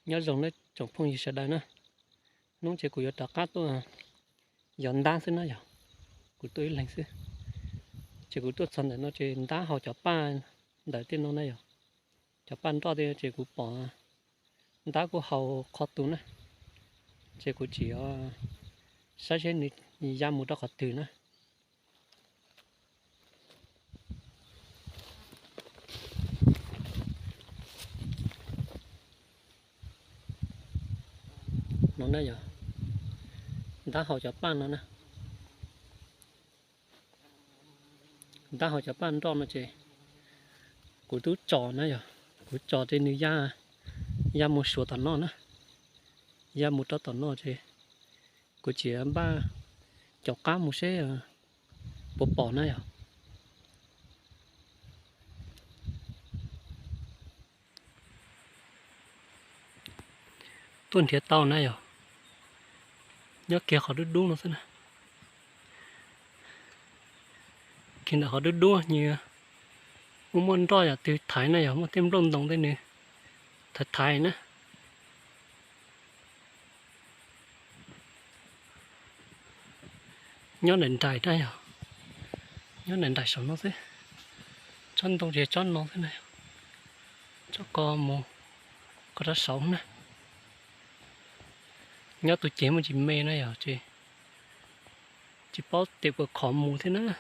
Nyob zoo nawb tsoom phooj ywg sawv daws na. Hnub no ces kuv yuav rov qab tuaj yos ntab xwb na yog, kuv tuaj ib leeg xwb. Ces kuv tuaj txog ntawm no ces ntab haus cov paj ntawm tej no na yog, cov paj nroj tej ces kuv pom ntab kuj haus qhov tus na. Ces kuv tsis saib seb nws ya mus rau qhov twg na. No na yog, ntab haus cov paj no na. Ntab haus cov paj nroj no ces kuv twb tso na yog, kuv tso ces nws ya mus suav tom no na, ya mus rau tom no ces kuv tsis npaj caum qab mus seb puas pom na yog. Tuaj nrhiav tau na yog, nyob kiag qhov dub dub no xwb na. Kiag ntawm qhov dub dub nws muaj muaj nroj yam twg thaiv na yog, muaj tej nplooj ntoos tej nws thaiv thaiv na. Nyob nraim nraim na yog, nyob nraim nraim saum no xwb. Tsob ntoo ces tsob no xwb na, tsob ko mus ko rau saud na. Nyob tus ceg muaj tsis me na yog ces tsis paub tes puas khov mus thiab na.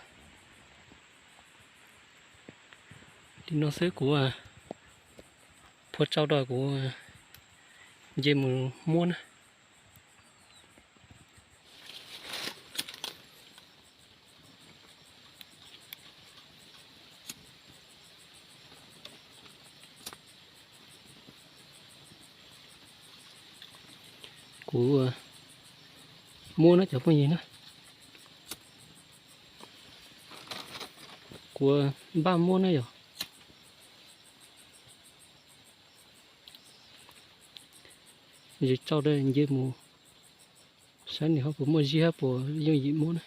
Li no xwb kuv phua tsau rau kuv nce mus muab na. Kuv muab na cov phooj ywg na. Kuv npaj muab na yog. Zis tsau da nce mus saib nws ho puas muaj zib hab puas yooj yim muab na.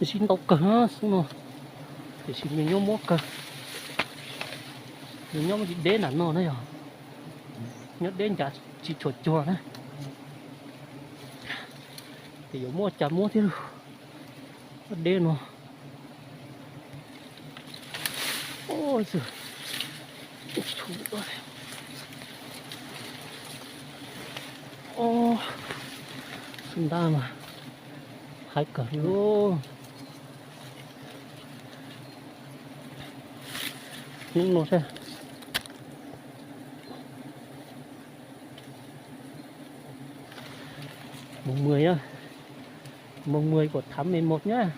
Zib ntau kawg na xub no, tiam sis nws nyob muab kawg, nws nyob muab tsis deb nram no na yog, nyob deb ncav tsis tshua cuag na. Ces yuav muab cas muab thiab lauj, deb no. Xub ntab mas haib kawg li. Hnub no thiab. Mùng mười nhá. Mùng mười của tháng mười một nhá.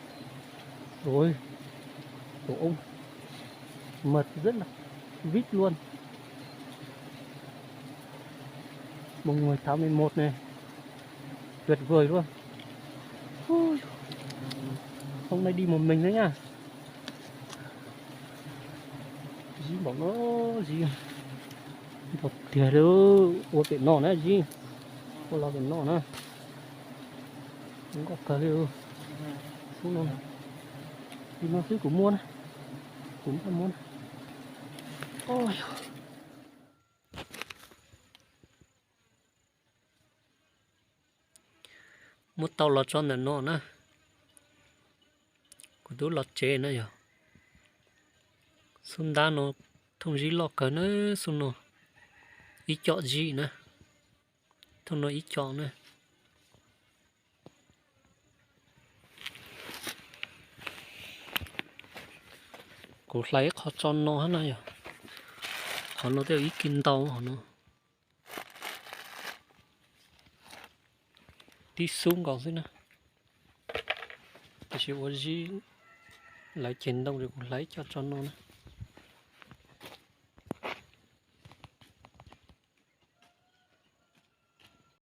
Ôi, tổ ong mật rất là vít luôn. Mùng mười tháng mười một này, tuyệt vời luôn. Ui, hôm nay đi một mình đấy nhá. Zib npaum no, zib npaum tiag li. Ua pem no na zib, ua los pem no na. Nkauj kawg li. Xub no, li no xwb kuv muab na, kuv muab muab na. Muab tau los tso ntawm no na. Kuv twb los tsev na yog. Xub ntab no thooj zib loj kawg na, xub no ib com zib na, thooj no ib com na. Kuv hlais ib qho tso no hab na yog. Qhov no twb yog ib kis ntau hov no. Tib xub nkaus xwb na. Tiam sis ua zib lawv ceg ntoo ces kuv hlais ib co tso no na.